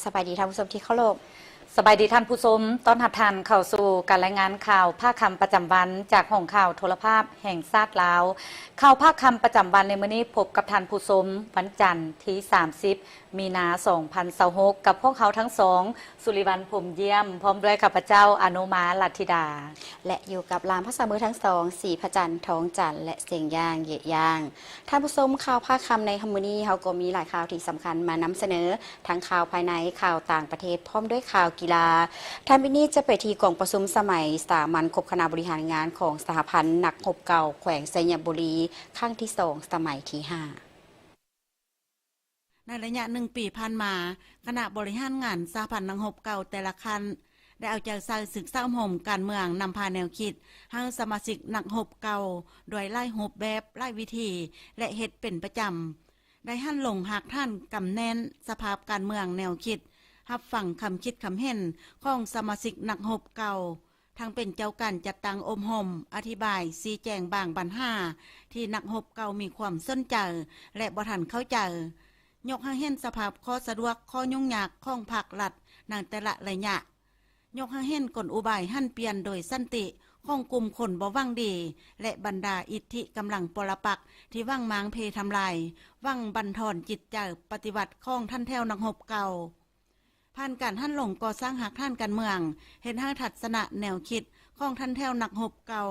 ສະບາຍດີທ່ານຜູ້ຊົມທີ່ເຄົາລົບ. ສະບາຍດີທ່ານຜູ້ຊົມ, ຕ້ອນຮັບທ່ານເຂົ້າສູ່ການລາຍງານຂ່າວພາກຄ່ຳປະຈຳວັນ ຈາກຫ້ອງຂ່າວໂທລະພາບແຫ່ງຊາດລາວ. ຂ່າວພາກຄ່ຳປະຈຳວັນໃນມື້ນີ້ ພົບກັບທ່ານຜູ້ຊົມ ວັນຈັນທີສາມສິບ ມີນາ ສອງພັນຊາວຫົກ ກັບພວກເຮົາທັງສອງ ສຸລິວັນ ພົມຢ້ຽມ ພ້ອມດ້ວຍຂ້າພະເຈົ້າ ອະນຸມາ ລັດທິດາ ແລະ ຢູ່ກັບລາມພາສາມືທັງສອງ ສີພະຈັນ ທອງຈັນ ແລະ ເສັງຢ່າງ ເຢຍະຢ່າງ. ທ່ານຜູ້ຊົມ, ຂ່າວພາກຄ່ຳໃນຄ່ຳມື້ນີ້ ເຮົາກໍມີຫຼາຍຂ່າວທີ່ສຳຄັນມານຳສະເໜີ, ທັງຂ່າວພາຍໃນ, ຂ່າວຕ່າງປະເທດ ພ້ອມດ້ວຍຂ່າວກິລາ. ທ່ານວິນນີ້ຈະໄປທີ່ກອງປະຊຸມສະໄໝສາມັນຄົບຄະນະບໍລິຫານງານຂອງສະຫະພັນນັກຮົບເກົ່າແຂວງໄຊຍະບູລີ ຄັ້ງທີສອງ ສະໄໝທີຫ້າ. ໃນໄລຍະໜຶ່ງປີຜ່ານມາ, ຄະນະບໍລິຫານງານສະຫະພັນນັກຮົບເກົ່າແຕ່ລະຂັ້ນ ໄດ້ເອົາໃຈໃສ່ສຶກສາອົບຮົມການເມືອງ, ນຳພາແນວຄິດໃຫ້ສະມາຊິກນັກຮົບເກົ່າດ້ວຍຫຼາຍຮູບແບບ, ຫຼາຍວິທີ ແລະ ເຮັດເປັນປະຈຳ. ໄດ້ຫັນລົງຮາກຖານກຳແໜ້ນສະພາບການເມືອງ, ແນວຄິດ, ຮັບຟັງຄຳຄິດຄຳເຫັນຂອງສະມາຊິກນັກຮົບເກົ່າ, ທັງເປັນເຈົ້າການຈັດຕັ້ງອົບຮົມ, ອະທິບາຍ, ຊີ້ແຈງບາງບັນຫາທີ່ນັກຮົບເກົ່າມີຄວາມສົນໃຈ ແລະ ບໍ່ທັນເຂົ້າໃຈ, ຍົກໃຫ້ເຫັນສະພາບຂໍ້ສະດວກ, ຂໍ້ຫຍຸ້ງຍາກຂອງພາກລັດໃນແຕ່ລະໄລຍະ, ຍົກໃຫ້ເຫັນກົນອຸບາຍຫັນປ່ຽນໂດຍສັນຕິຂອງກຸ່ມຄົນບໍ່ຫວັງດີ ແລະ ບັນດາອິດທິກຳລັງປໍລະປັກທີ່ຫວັງມ້າງເພທຳລາຍ, ຫວັງບັນທອນຈິດໃຈປະຕິວັດຂອງຖັນແຖວນັກຮົບເກົ່າ. ຜ່ານການຫັນລົງກໍ່ສ້າງຮາກຖານການເມືອງ, ເຮັດໃຫ້ທັດສະນະແນວຄິດຂອງຖັນແຖວນັກຮົບເກົ່າ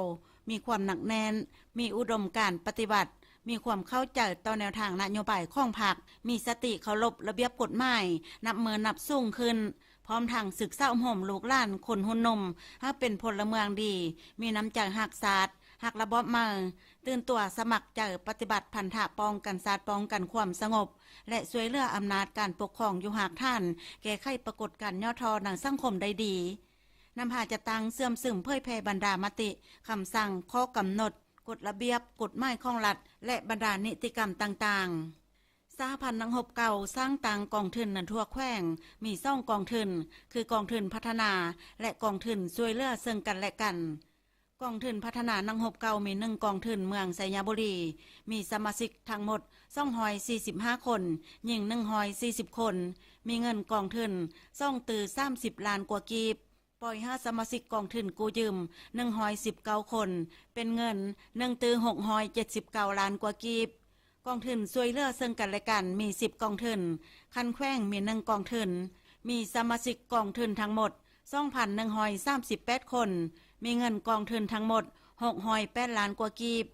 ມີຄວາມໜັກແໜ້ນ, ມີອຸດົມການປະຕິວັດ, ມີຄວາມເຂົ້າໃຈຕໍ່ແນວທາງນະໂຍບາຍຂອງພັກ, ມີສະຕິເຄົາລົບລະບຽບກົດໝາຍ, ນັບມື້ນັບສູງຂຶ້ນ, ພ້ອມທັງສຶກສາອົບຮົມລູກຫຼານຄົນຮຸ່ນໜຸ່ມໃຫ້ເປັນພົນລະເມືອງດີ, ມີນ້ຳໃຈຮັກຊາດ, ຮັກລະບອບໃໝ່, ຕື່ນຕົວສະໝັກໃຈປະຕິບັດພັນທະປ້ອງກັນຊາດ, ປ້ອງກັນຄວາມສະຫງົບ ແລະ ຊ່ວຍເຫຼືອອຳນາດການປົກຄອງຢູ່ຮາກຖານ, ແກ້ໄຂປາກົດການຫຍໍ້ທໍ້ໃນສັງຄົມໄດ້ດີ, ນຳພາຈັດຕັ້ງເຊື່ອມຊຶມເຜີຍແຜ່ບັນດາມະຕິ, ຄຳສັ່ງ, ຂໍ້ກຳນົດ, ກົດລະບຽບ, ກົດໝາຍຂອງລັດ ແລະ ບັນດານິຕິກຳຕ່າງໆ. ສະຫະພັນນັກຮົບເກົ່າສ້າງຕັ້ງກອງທຶນໃນທົ່ວແຂວງ ມີສອງກອງທຶນ ຄື ກອງທຶນພັດທະນາ ແລະ ກອງທຶນຊ່ວຍເຫຼືອເຊິ່ງກັນແລະກັນ. ກອງທຶນພັດທະນານັກຮົບເກົ່າມີໜຶ່ງກອງທຶນເມືອງໄຊຍະບູລີ, ມີສະມາຊິກທັງໝົດສອງຮ້ອຍສີ່ສິບຫ້າຄົນ, ຍິງໜຶ່ງຮ້ອຍສີ່ສິບຄົນ, ມີເງິນກອງທຶນສອງຕື້ສາມສິບລ້ານກວ່າກີບ, ປ່ອຍໃຫ້ສະມາຊິກກອງທຶນກູ້ຢືມໜຶ່ງຮ້ອຍສິບເກົ້າຄົນ, ເປັນເງິນໜຶ່ງຕື້ຫົກຮ້ອຍເຈັດສິບເກົ້າລ້ານກວ່າກີບ. ກອງທຶນຊ່ວຍເຫຼືອເຊິ່ງກັນແລະກັນມີສິບກອງທຶນ, ຂັ້ນແຂວງມີໜຶ່ງກອງທຶນ, ມີສະມາຊິກກອງທຶນທັງໝົດສອງພັນໜຶ່ງຮ້ອຍສາມສິບແປດຄົນ, ມີເງິນກອງທຶນທັງໝົດຫົກຮ້ອຍແປດລ້ານກວ່າກີບ.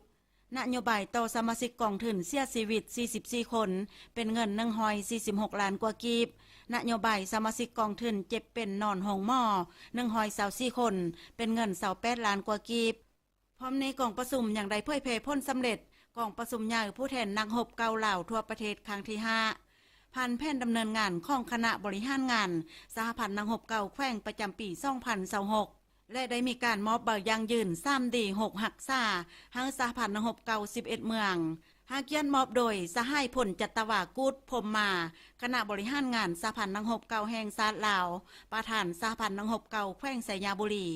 ນະໂຍບາຍຕໍ່ສະມາຊິກກອງທຶນເສຍຊີວິດສີ່ສິບສີ່ຄົນ, ເປັນເງິນໜຶ່ງຮ້ອຍສີ່ສິບຫົກລ້ານກວ່າກີບ. ນະໂຍບາຍສະມາຊິກກອງທຶນເຈັບເປັນນອນໂຮງໝໍໜຶ່ງຮ້ອຍຊາວສີ່ຄົນ, ເປັນເງິນຊາວແປດລ້ານກວ່າກີບ. ພ້ອມນີ້ ກອງປະຊຸມຍັງໄດ້ເຜີຍແຜ່ຜົນສຳເລັດກອງປະຊຸມໃຫຍ່ຜູ້ແທນນັກຮົບເກົ່າລາວທົ່ວປະເທດຄັ້ງທີຫ້າ ຜ່ານແຜນດຳເນີນງານຂອງຄະນະບໍລິຫານງານສະຫະພັນນັກຮົບເກົ່າແຂວງປະຈຳປີສອງພັນຊາວຫົກ ແລະ ໄດ້ມີການມອບໃບຢັ້ງຢືນສາມດີຫົກຮັກສາໃຫ້ສະຫະພັນນັກຮົບເກົ່າສິບເອັດເມືອງ ໃຫ້ກຽດມອບໂດຍສະຫາຍ ພົນຈັດຕະວາ ກູດ ພົມມາ, ຄະນະບໍລິຫານງານສະຫະພັນນັກຮົບເກົ່າແຫ່ງຊາດລາວ, ປະທານສະຫະພັນນັກຮົບເກົ່າແຂວງໄຊຍະບູລີ.